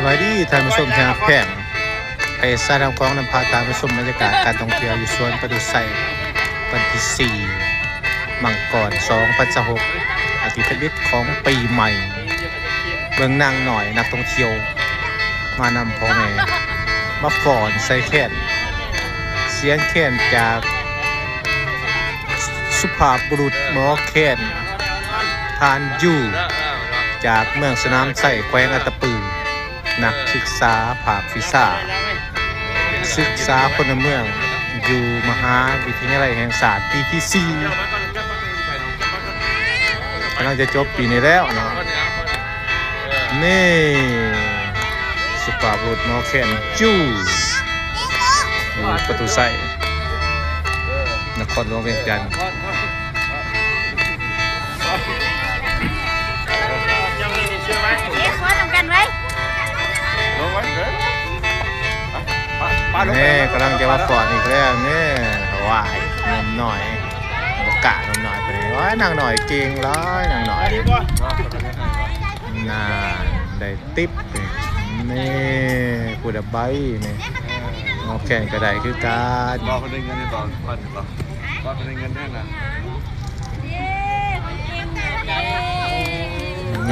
ສະບາຍດີທ່ານຜູ້ຊົມທີ່ຮັກແພງ, ເພຈສາຍທຳຂອງນຳພາທ່ານຜູ້ຊົມບັນຍາກາດການທ່ອງທ່ຽວຢູ່ສວນປະຕູໄຊ ວັນທີສີ່ ມັງກອນ ສອງພັນຊາວຫົກ ອາທິດທຳອິດຂອງປີໃໝ່. ເບິ່ງນາງນ້ອຍນັກທ່ອງທ່ຽວມານຳພໍ່ແມ່ ມາຟ້ອນໃສ່ແຄນ, ສຽງແຄນຈາກສຸພາບບຸລຸດໝໍແຄນ ທ່ານຢູ່ ຈາກເມືອງສະໜາມໄຊ ແຂວງອັດຕະປື. ນັກສຶກສາພາກວິຊາສຶກສາພົນລະເມືອງ ຢູ່ມະຫາວິທະຍາໄລແຫ່ງຊາດປີທີສີ່ ກຳລັງຈະຈົບປີນີ້ແລ້ວເນາະ. ນີ້ ສຸພາບບຸລຸດໝໍແຄນ ຢູ່ປະຕູໄຊ ນະຄອນຫຼວງວຽງຈັນ. ເອີ ຟ້ອນນຳກັນໄວ້ ລົງໄວ້ ເອີ ປາ ປາລົງໄປ ນີ້ກຳລັງຈະມາຟ້ອນອີກແລ້ວນີ້. ວ້າຍ ໜຸ່ມນ້ອຍ ບໍ່ກ້າ ໜຸ່ມນ້ອຍໄປນີ້. ໂອ້ຍ ນາງນ້ອຍເກັ່ງຫຼາຍ ນາງນ້ອຍ ນາ ໄດ້ຕິບ. ນີ້ ຜູ້ດະໄບນີ້ ໝໍແຄນກໍໄດ້ຄືກັນ. ບໍ່ ເພິ່ນໄດ້ເງິນໃຫ້ບໍ່? ເພິ່ນບໍ່ ເພິ່ນໄດ້ເງິນແທ້ນະ.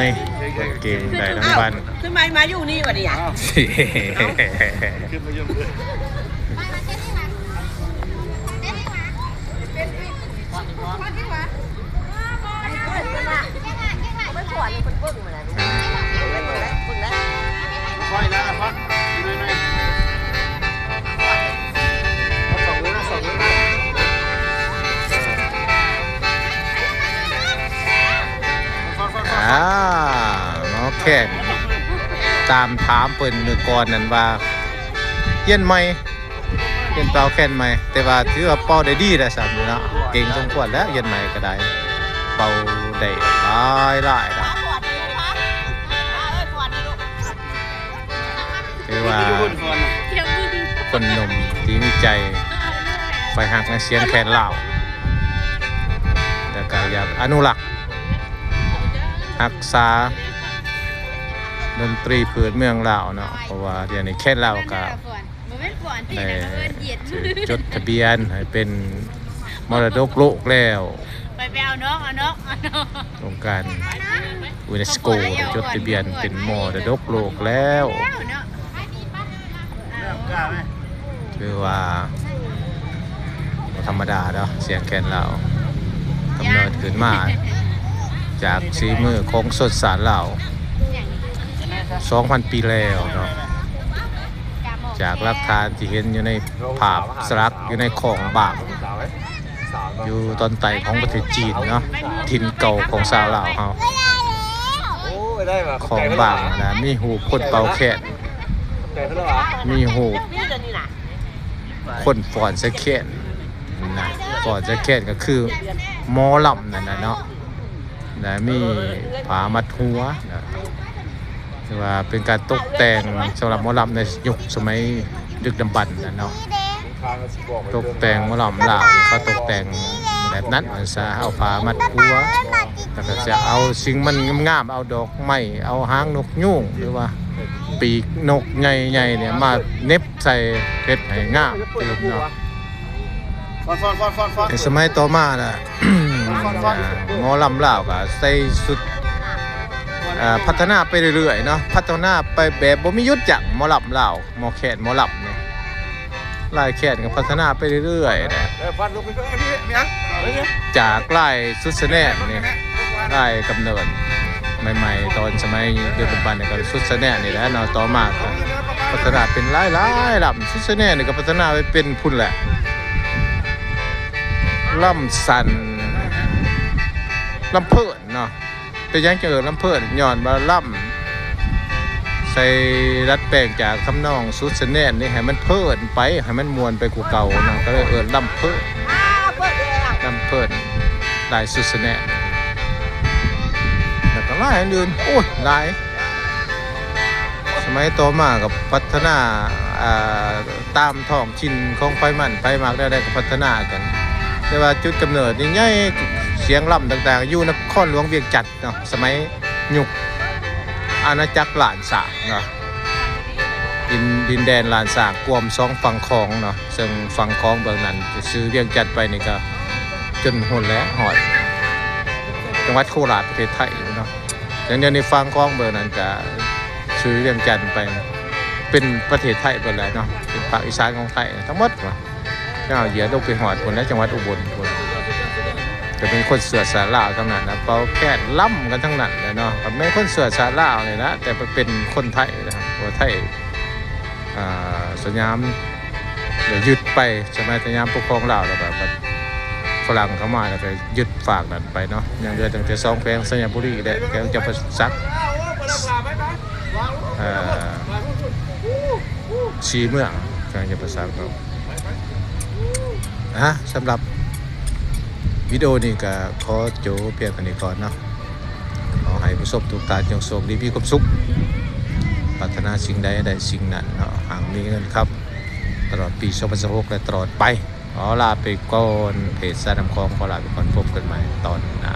ນີ້ ຄົນເກັ່ງໄດ້ລາງວັນ. ຄືມາ ມາຢູ່ນີ້ວະນີ້ອະ? ຂຶ້ນມາຢູ່. ອ່າ ໝໍແຄນ ຕາມຖາມເພິ່ນມື້ກ່ອນນັ້ນວ່າ ຮຽນໃໝ່ ຮຽນເປົ່າແຄນໃໝ່ ແຕ່ວ່າຖືວ່າເປົ່າໄດ້ດີແລ້ວຊ້ຳເນາະ. ເກັ່ງສົມຄວນແລ້ວ ຮຽນໃໝ່ກໍໄດ້ ເປົ່າໄດ້ຫຼາຍໆແລ້ວ. ຖືວ່າຄົນໜຸ່ມທີ່ມີໃຈໃຝ່ຮັກໃນສຽງແຄນລາວ ແລ້ວກໍຢາກອະນຸລັກຮັກສາດົນຕີພື້ນເມືອງລາວເນາະ ເພາະວ່າດຽວນີ້ແຄນລາວກໍ ບໍ່ແມ່ນຟ້ອນ ໄດ້ຖືກຈົດທະບຽນໃຫ້ເປັນມໍລະດົກໂລກແລ້ວ. ໄປ ໄປເອົານ້ອງ ເອົານ້ອງ ເອົານ້ອງ. ອົງການຢູເນສໂກໄດ້ຈົດທະບຽນເປັນມໍລະດົກໂລກແລ້ວ. ຖືວ່າບໍ່ທຳມະດາເນາະ ສຽງແຄນລາວ ກຳເນີດຂຶ້ນມາຈາກສີມືຂອງຊົນຊາດລາວ ສອງພັນປີແລ້ວເນາະ. ຈາກຫຼັກຖານທີ່ເຫັນຢູ່ໃນພາບສະຫຼັກຢູ່ໃນຂອງບາງ ຢູ່ຕອນໃຕ້ຂອງປະເທດຈີນເນາະ, ຖິ່ນເກົ່າຂອງຊາວລາວເຮົາ. ຂອງບາງນະ ມີຮູບຄົນເປົ່າແຄນ, ມີຮູບຄົນຟ້ອນໃສ່ແຄນນະ, ຟ້ອນໃສ່ແຄນກໍຄືໝໍລຳນັ້ນນະເນາະ. ແລະ ມີຜ້າມັດຫົວນະ, ຖືວ່າເປັນການຕົກແຕ່ງສຳລັບໝໍລຳໃນຍຸກສະໄໝດຶກດຳບັນນັ້ນເນາະ. ຕົກແຕ່ງໝໍລຳລາວ ເຂົາຕົກແຕ່ງແບບນັ້ນວ່າຊະ, ເອົາຜ້າມັດຫົວ ແລ້ວກໍຈະເອົາສິ່ງມັນງາມໆ, ເອົາດອກໄມ້ ເອົາຫາງນົກຍູງ ຫຼືວ່າປີກນົກໃຫຍ່ໆ ນີ້ມາເໜັບໃສ່ ເຮັດໃຫ້ງາມຕື່ມເນາະ. ໃນສະໄໝຕໍ່ມານະ ໝໍລຳລາວກໍໃສ່ຊຸດ ເອີ ພັດທະນາໄປເລື້ອຍໆເນາະ, ພັດທະນາໄປແບບບໍ່ມີຢຸດຢັ້ງ. ໝໍລຳລາວ ໝໍແຄນ ໝໍລຳນີ້ ລາຍແຄນກໍພັດທະນາໄປເລື້ອຍໆນະ. ຈາກລາຍສຸດສະແນນນີ້ ລາຍກຳເນີດໃໝ່ໆ ຕອນສະໄໝດຶກດຳບັນນີ້ກໍສຸດສະແນນນີ້ແຫຼະເນາະ, ຕໍ່ມາກໍພັດທະນາເປັນຫຼາຍໆລຳ. ສຸດສະແນນນີ້ກໍພັດທະນາໄປເປັນພຸ້ນແຫຼະ ລຳສັ້ນ ລຳເພີ້ນເນາະ. ເປັນຫຍັງຈຶ່ງເອີ້ນລຳເພີ້ນ? ຍ້ອນວ່າລຳໃສ່ ດັດແປງຈາກທຳນອງສຸດສະແນນນີ້ ໃຫ້ມັນເພີ້ນໄປ ໃຫ້ມັນມ່ວນໄປກວ່າເກົ່ານະ, ກໍເລີຍເອີ້ນລຳເພີ້ນ. ລຳເພີ້ນ ລາຍສຸດສະແນນ ແລ້ວກໍລາຍອື່ນໆ ໂອ້ຍ ຫຼາຍ. ສະໄໝຕໍ່ມາກໍພັດທະນາ ອ່າ ຕາມທ້ອງຖິ່ນຂອງໃຜມັນ ໃຜມັກແນວໃດກໍພັດທະນາກັນ. ແຕ່ວ່າຈຸດກຳເນີດໃຫຍ່ໆ ສຽງລຳຕ່າງໆ ຢູ່ນະຄອນຫຼວງວຽງຈັນເນາະ, ສະໄໝຍຸກອານາຈັກລ້ານຊ້າງເນາະ. ດິນ ດິນແດນລ້ານຊ້າງກວມສອງຝັ່ງຂອງເນາະ ເຊິ່ງຝັ່ງຂອງເບື້ອງນັ້ນຈະຊື່ວຽງຈັນໄປນີ້ກໍຈົນພຸ້ນແຫຼະ ຮອດຈັງຫວັດໂຄລາດປະເທດໄທເນາະ. ຢ່າງດຽວນີ້ຝັ່ງຂອງເບື້ອງນັ້ນກໍຊື່ວຽງຈັນໄປ ເປັນປະເທດໄທເບິດແຫຼະເນາະ ເປັນພາກອີສານຂອງໄທທັງໝົດວ່າ ຍາວເຍືອດລົງໄປຮອດພຸ້ນແຫຼະ ຈັງຫວັດອຸບົນພຸ້ນ ກໍເປັນຄົນເຊື້ອຊາດລາວທັງນັ້ນນະ ເປົ່າແຄນລຳກັນທັງນັ້ນແຫຼະເນາະ. ກໍແມ່ນຄົນເຊື້ອຊາດລາວນີ້ລະ ແຕ່ໄປເປັນຄົນໄທນະ ເພາະວ່າໄທ ອ່າ ສະຫຍາມໄດ້ຍຶດໄປ ສະໄໝສະຫຍາມປົກຄອງລາວ ແລ້ວກໍບັດຝຣັ່ງເຂົ້າມາ ແລ້ວກໍຍຶດຟາກນັ້ນໄປເນາະ. ຍັງເຫຼືອຕັ້ງແຕ່ສອງແຂວງ ໄຊຍະບູລີ ແລະ ແຂວງຈຳປາສັກ ເອີ ສີ່ເມືອງ ແຂວງຈຳປາສັກເນາະ. ອ່າ ສຳລັບວິດີໂອນີ້ກໍຂໍໂຈບພຽງເທົ່ານີ້ກ່ອນເນາະ. ຂໍໃຫ້ຜູ້ຊົມທຸກທ່ານຈົ່ງໂຊກດີມີຄວາມສຸກ ປາດຖະໜາສິ່ງໃດໄດ້ສິ່ງນັ້ນເນາະ ຮັ່ງມີເງິນຄຳ ຕະຫຼອດປີສອງພັນຊາວຫົກ ແລະ ຕະຫຼອດໄປ. ຂໍລາໄປກ່ອນ ເພດສາຍນ້ຳຂອງ ຂໍລາໄປກ່ອນ ພົບກັນໃໝ່ຕອນໜ້າ.